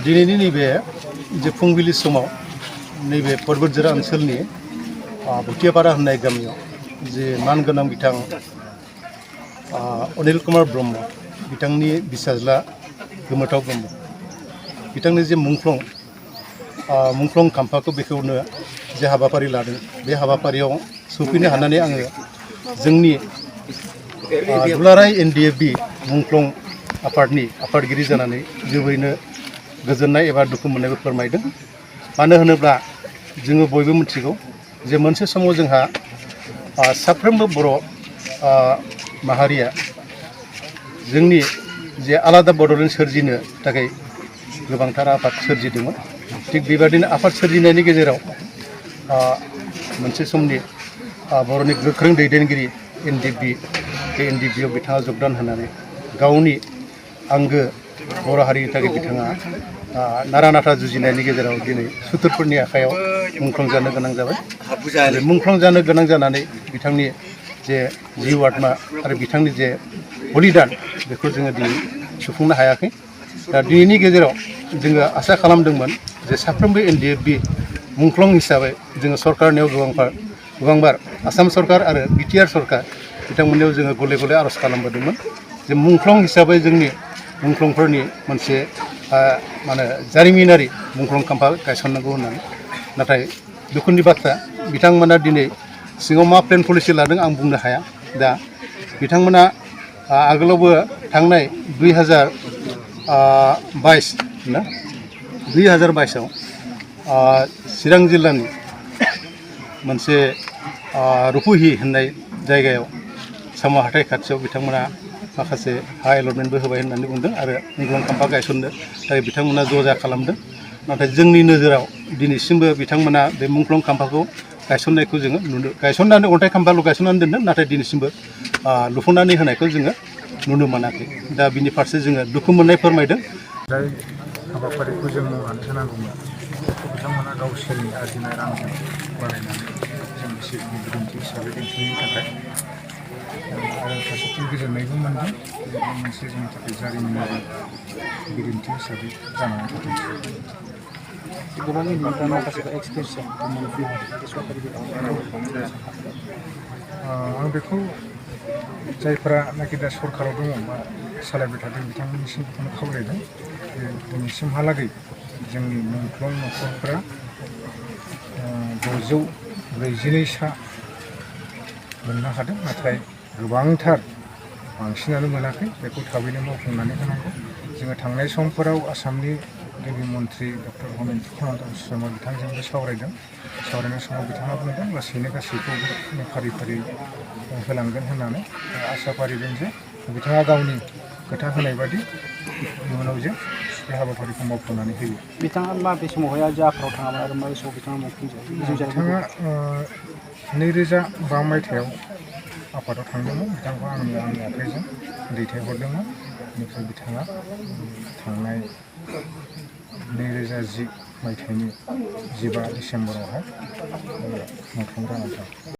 दिनैनि नैबे जे फुंबिलि समाव नैबे पर्बतजरा ओनसोलनि भुटियापारा होननाय गामियाव जे मानगोनां बिथां अनिल कुमार ब्रह्म बिथांनि बिसाज्ला गोमोथाव ब्रह्म बिथांनि जे मुंख्लं खाम्फाखौ बेखौनो जे हाबाफारि लादों बे हाबाफारियाव सौफैनो हानानै आङो जोंनि दुलाराय NDFB मुंख्लं आफादनि आफादगिरि जानानै जोबोरैनो गोजोननाय एबा दुखु मोननायबो फोरमायदों। मानो होनोब्ला जोङो बयबो मिथिगौ जे मोनसे समाव जोंहा साफ्रोमबो बर' माहारिया जोंनि जे आलादा बड'लेण्ड सोरजिनो थाखाय गोबांथार आफाद सोरजिदोंमोन। थिग बेबादिनो आफाद सोरजिनायनि गेजेराव मोनसे समनि बर'नि गोख्रों दैदेनगिरि NDFB बे NDFBआव बिथाङा जगदान होनानै गावनि आंगो बर' हारिनि थाखाय बिथाङा नारा नाथा जुजिनायनि गेजेराव दिनै सुथुरफोरनि आखायाव मुंख्लं जानो गोनां जाबाय। बे मुंख्लं जानो गोनां जानानै बिथांनि जे जिउ आत्मा आरो बिथांनि जे बलिदान बेखौ जोङो दिनै सुफुंनो हायाखै। दा दिनैनि गेजेराव जोङो आसा खालामदोंमोन जे साफ्रोमबो NDFB मुंख्लं हिसाबै जोङो सरकारनियाव गोबांबार आसाम सरकार आरो BTR सरकार बिथांमोननियाव जोङो गले गले आर'ज खालामबोदोंमोन जे मुंख्लं हिसाबै जोंनि मुंख्लंफोरनि मोनसे जारिमिनारि मुंख्लं खाम्फा गायसननांगौ होननानै। नाथाय दुखुनि बाथ्रा बिथांमोना दिनै सिङाव मा प्लेन पलिसि लादों आं बुंनो हाया। दा बिथांमोना आगोलावबो थांनाय 2022आव चिरां जिल्लानि मोनसे रुपुहि होननाय जायगायाव साम' हाथाइ खाथियाव बिथांमोना माखासे हा एलटमेन्टबो होबाय होननानै बुंदों आरो मुंख्लं खाम्फा गायसननो थाखाय बिथांमोना ज'जा खालामदों। नाथाय जोंनि नोजोराव दिनैसिमबो बिथांमोना बे मुंख्लं खाम्फाखौ गायसननायखौ जोङो गायसननानै अन्थाइ खाम्फाल' गायसननानै दोनदों, नाथाय दिनैसिमबो लुफुंनानै होनायखौ जोङो नुनो मोनाखै। दा बिनि फारसे जोङो दुखु मोननाय फोरमायदों। जाय हाबाफारिखौ जों मावनानै होनांगौमोन बेखौ बिथांमोना गावसोरनि आरजिनाय रांजों बानायनानै जों बिसोरनि बिदिन्थि हिसाबै दिन्थिनायनि थाखाय आरो फारसेथिं गोजोननायबो मोनदों। बे मोनसे जोंनि थाखाय जारिमिनारि बिदिन्थि हिसाबै जानानै थादों। गोबां इन्डियानिफ्राय माखासे एक्सप्रेसन सरकारि आं बेखौ जायफोरा नाखि दा सरकाराव दङ बा सालायबाय थादों बिथांमोननिसिम बेखौनो खावलायदों जे दिनैसिमहालागै जोंनि मुंख्लं नखरफोरा 642 मोननो हादों, नाथाय गोबांथार बांसिनानो मोनाखै। बेखौ थाबैनो मावफुंनानै होनांगौ। जोङो थांनाय समफोराव आसामनि गिबि मन्त्रि डक्टर हेमन्त बिश्व बिथांजोंबो सावरायदों। सावरायनाय समाव बिथाङा बुंदों लासैनो गासैखौबो फारि फारि होलांगोन होननानै आसा फारिदों जे बिथाङा गावनि खोथा होनाय बादि इयुनाव जे बे हाबाफारिखौ मावफुंनानै होयो। बिथाङा माबे समावहाय जाफोराव थाङामोन आरो माबे समाव बिथाङा बिथाङा 2005 मायथाइयाव आफादाव थांदोंमोन। बिथांखौ आंनि आखाइजों दैथायहरदोंमोन। बेनिफ्राय बिथाङा थांनाय 2010 मायथाइनि 15 डिसेम्बरावहाय मुंख्लं जानानै थांदों।